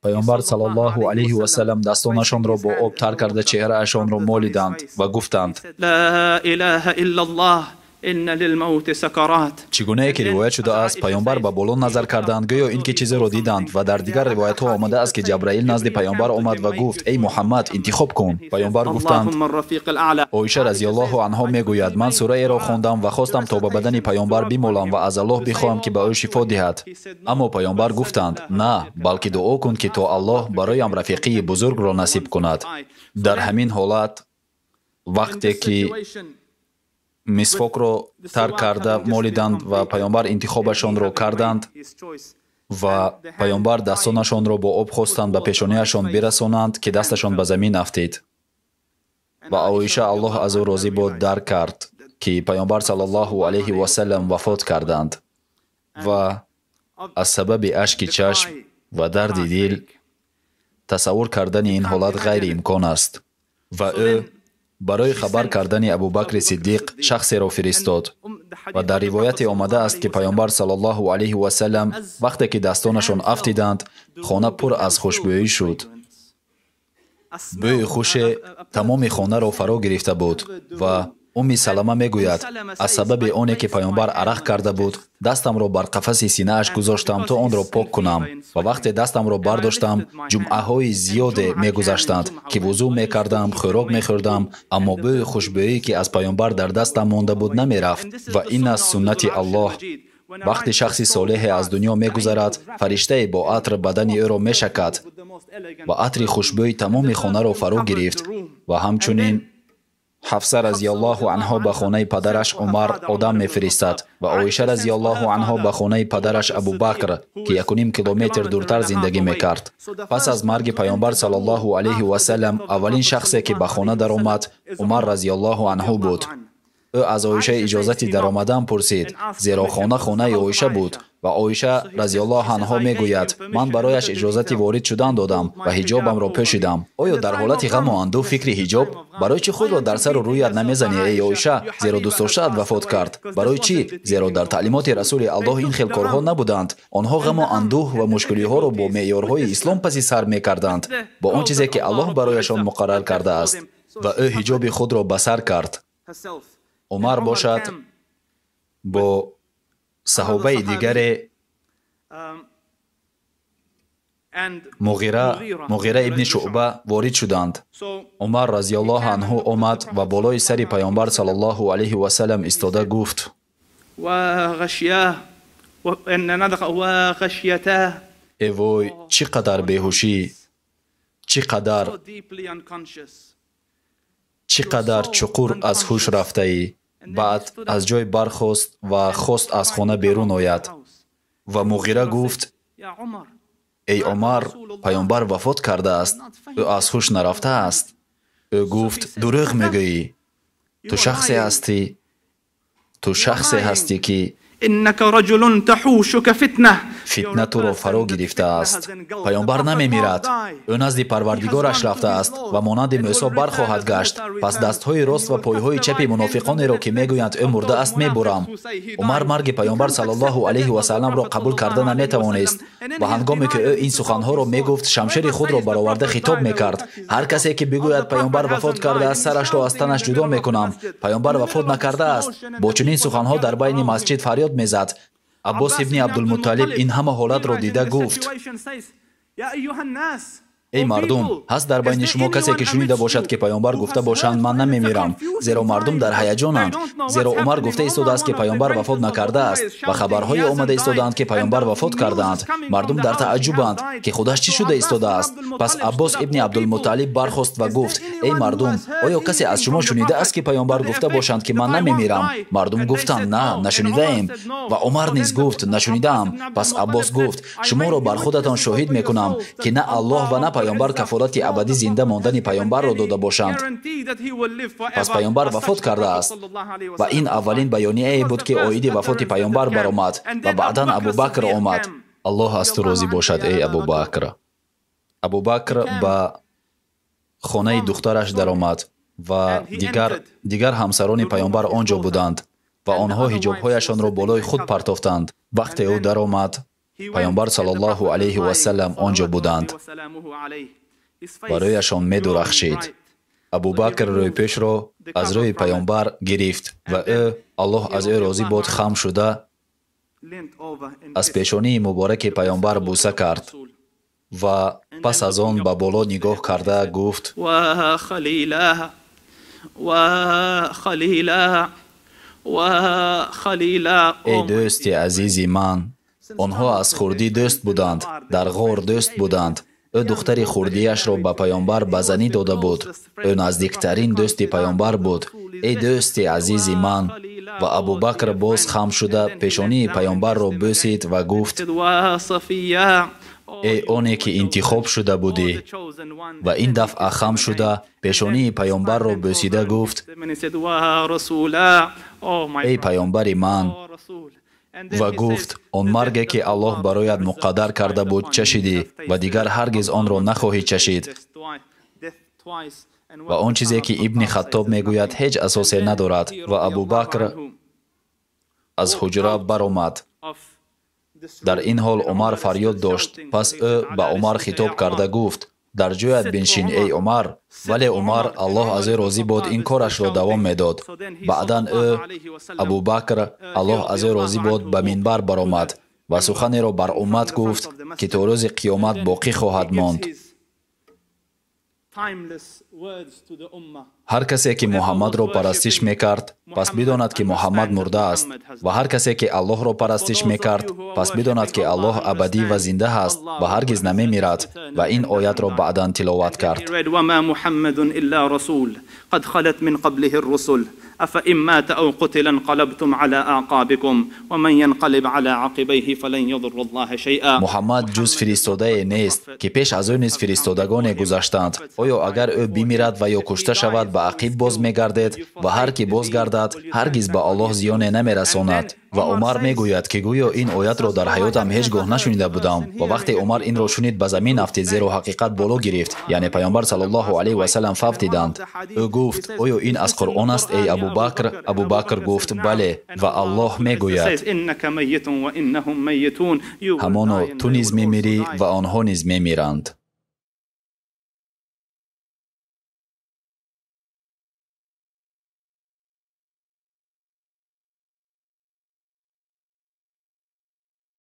Пайғамбар саллаллоҳу алайҳи васаллам дастонашонро бо об тар карда чеҳраашонро молиданд ва гуфтанд: ла илаҳа иллаллоҳ инна лилмавти сакарат. Чӣ гунае ки ривоят шудааст, пайғамбар ба боло назар карданд, гӯё ин ки чизеро диданд. Ва дар дигар ривоятҳо омадааст, ки Ҷабраил назди пайғамбар омад ва гуфт: эй Муҳаммад, интихоб кун. Пайғамбар гуфтанд: Оиша разияллоҳу анҳо мегӯяд: ман сураеро хондам ва хостам то ба бадани пайғамбар бимолам ва аз Аллоҳ бихоҳам, ки ба ӯ шифо диҳад. Аммо пайғамбар гуфтанд: на, балки дуо кун, ки то Аллоҳ бароям рафиқии бузургро насиб кунад. Дар ҳамин ҳолат, вақте ки мисвокро тар карда молиданд ва пайғамбар интихобашонро карданд ва пайғамбар дастонашонро бо об хостанд ба пешониашон бирасонанд, ки дасташон ба замин афтид. Ва Оиша, Аллоҳ аз ӯ розӣ буд, дарк кард, ки пайғамбар саллаллоҳу алайҳи васаллам вафот карданд ва аз сабаби ашки чашм ва дарди дил тасаввур кардани ин ҳолат ғайриимкон аст. Ва ӯ барои хабар кардани Абубакри Сиддиқ шахсеро фиристод. Ва дар ривояте омадааст, ки пайғамбар саллаллоҳу алайҳи васаллам вақте ки дастонашон афтиданд, хона пур аз хушбӯӣ шуд. Бӯи хуше тамоми хонаро фаро гирифта буд. Ва Умми Салама мегӯяд: аз сабаби оне ки пайғамбар арақ карда буд, дастамро бар қафаси синааш гузоштам то онро пок кунам. Ва вақте дастамро бардоштам, ҷумъаҳои зиёде мегузаштанд, ки вузӯ мекардам, хӯрок мехӯрдам, аммо бӯи хушбӯӣ, ки аз пайғамбар дар дастам монда буд, намерафт. Ва ин аст суннати Аллоҳ. Вақте шахси солеҳе аз дунё мегузарад, фариштае бо атр бадани ӯро мешакад ва атри хушбӯи тамоми хонаро фаро гирифт. Ва ҳамчунин Ҳафса разияллоҳу анҳо ба хонаи падараш Умар одам мефиристад ва Оиша разияллоҳу анҳо ба хонаи падараш Абубакр, ки 1.5 километр дуртар зиндагӣ мекард. Пас аз марги пайғамбар саллаллоҳу алайҳи васаллам аввалин шахсе, ки ба хона даромад, Умар разияллоҳу анҳу буд. Ӯ аз Оиша иҷозати даромадан пурсид, зеро хона хонаи Оиша буд. Ва Оиша разияллоҳу анҳо мегӯяд: ман барояш иҷозати ворид шудан додам ва ҳиҷобамро пӯшидам. Оё дар ҳолати ғаму андӯҳ фикри ҳиҷоб? Барои чӣ худро дар сару рӯят намезанӣ, эй Оиша? Зеро дӯстдоштаат вафот кард. Барои чӣ? Зеро дар таълимоти Расули Аллоҳ ин хел корҳо набуданд. Онҳо ғаму андӯҳ ва мушкилиҳоро бо меъёрҳои ислом паси сар мекарданд, бо он чизе ки Аллоҳ барояшон муқаррар кардааст. Ва ӯ ҳиҷоби худро ба сар кард. Умар бошад бо саҳобаи дигаре, Муғира ибни Шуъба, ворид шуданд. Умар разияллоҳу анҳу омад ва болои сари пайғамбар саллаллоҳу алайҳи васаллам истода гуфт: э вой, чӣ қадар беҳушӣ, чӣ қадар чуқур аз ҳуш рафтаӣ. Баъд аз ҷой бархост ва хост аз хона берун ояд. Ва Муғира гуфт: эй Умар, пайғамбар вафот кардааст, ӯ аз ҳуш нарафтааст. Ӯ гуфт: дурӯғ мегӯӣ, ту шахсе ҳастӣ ки фитна туро фаро гирифтааст. Пайғамбар намемирад, ӯ назди Парвардигораш рафтааст ва монанди Мӯсо бархоҳад гашт. Пас дастҳои рост ва пойҳои чапи мунофиқонеро, ки мегӯянд ӯ мурдааст, мебурам. Умар марги пайғамбар саллаллоҳу алайҳи васалламро қабул карда наметавонист. Ва ҳангоме ки ӯ ин суханҳоро мегуфт, шамшери худро бароварда хитоб мекард: ҳар касе ки бигӯяд пайғамбар вафот кардааст, сарашро аз танаш ҷудо мекунам. Пайғамбар вафот накардааст. Бо чунин суханҳо дар байни масҷид фарёд мезад. Аббос ибни Абдулмутталиб ин ҳама ҳолатро дида гуфт: эй мардум, ҳаст дар байни шумо касе, ки шунида бошад, ки пайғамбар гуфта бошанд ман намемирам? Зеро мардум дар ҳаяҷонанд. Зеро Умар гуфта истодааст, ки пайғамбар вафот накардааст ва хабарҳое омада истодаанд, ки пайғамбар вафот кардаанд. Мардум дар тааҷҷубанд, ки худаш чӣ шуда истодааст. Пас Аббос ибни Абдулмутталиб бархост ва гуфт: эй мардум, оё касе аз шумо шунидааст, ки пайғамбар гуфта бошанд, ки ман намемирам? Мардум гуфтанд: на, нашунидаем. Ва Умар низ гуфт: нашунидаам. Пас Аббос гуфт: шуморо бар худатон шоҳид мекунам, ки на Аллоҳ ва на пайғамбар кафолати абадӣ зинда мондани пайғамбарро дода бошанд. Пас пайғамбар вафот кардааст. Ва ин аввалин баёнияе буд, ки оиди вафоти пайғамбар баромад. Ва баъдан Абубакр омад. Аллоҳ аз ту розӣ бошад, эй Абубакр. Абубакр ба хонаи духтараш даромад ва дигар ҳамсарони пайғамбар он ҷо буданд ва онҳо ҳиҷобҳояшонро болои худ партофтанд. Вақте ӯ даромад, Паёмбар саллаллоҳу алайҳи васаллам он ҷо буданд. Ва рӯяшон медурахшид. Абубакр рӯйпӯшро аз рӯи паёмбар гирифт ва ӯ, Аллоҳ аз ӯ розӣ бод, хам шуда аз пешонии мубораки паёмбар бӯса кард ва пас аз он ба боло нигоҳ карда гуфт: эй дӯсти азизи ман, онҳо аз хурдӣ дӯст буданд, дар ғор дӯст буданд. Ӯ духтари хурдиашро ба паёмбар ба занӣ дода буд. Ӯ наздиктарин дӯсти паёмбар буд. Эй дӯсти азизи ман! Ва Абубакр боз хам шуда пешонии паёмбарро бӯсид ва гуфт: эй оне ки интихоб шуда будӣ! Ва ин дафъа хам шуда пешонии паёмбарро бӯсида гуфт: эй паёмбари ман! Ва гуфт: он марге ки Аллоҳ бароят муқаддар карда буд чашидӣ ва дигар ҳаргиз онро нахоҳӣ чашид. Ва он чизе ки Ибни Хаттоб мегӯяд ҳеҷ асосе надорад. Ва Абубакр аз ҳуҷра баромад. Дар ин ҳол Умар фарёд дошт. Пас ӯ ба Умар хитоб карда гуфт: дар ҷоят биншин, эй Умар. Вале Умар, Аллоҳ аз ӯ розӣ бод, ин корашро давом медод. Баъдан ӯ, Абубакр, Аллоҳ аз ӯ розӣ бод, ба минбар баромад ва суханеро бар уммат гуфт, ки то рӯзи қиёмат боқӣ хоҳад монд. Ҳар касе ки Муҳаммадро парастиш мекард, пас бидонад ки Муҳаммад мурда аст, ва ҳар касе ки Аллоҳро парастиш мекард, пас бидонад ки Аллоҳ абадӣ ва зинда ҳаст ва ҳаргиз намемирад. Ва ин оятро баъдан тиловат кард. أفإن مات أو قتل انقلبتم على أعقابكم ومن ينقلب على عقبيه فلن يضر الله شيئا. Муҳаммад ҷуз фиристодае нест, ки пеш аз ӯ низ фиристодагоне гузаштанд. Оё агар ӯ бимирад ва ё кушта шавад, ба ақиб боз мегардед? Ва ҳар ки бозгардад, ҳаргиз ба Аллоҳ зиёне намерасонад. Ва Умар мегӯяд, ки гӯё ин оятро дар ҳаётам ҳеҷ гоҳ нашунида будам. Ва вақте Умар инро шунид, ба замин афтид, зеро ҳақиқат боло гирифт. Яъне паёмбар саллаллоҳу алайҳи васаллам фавтиданд. Ӯ гуфт: оё ин аз Қуръон аст, эй Абубакр? Абубакр гуфт: бале. Ва Аллоҳ мегӯяд: ҳамоно ту низ мемирӣ ва онҳо низ мемиранд.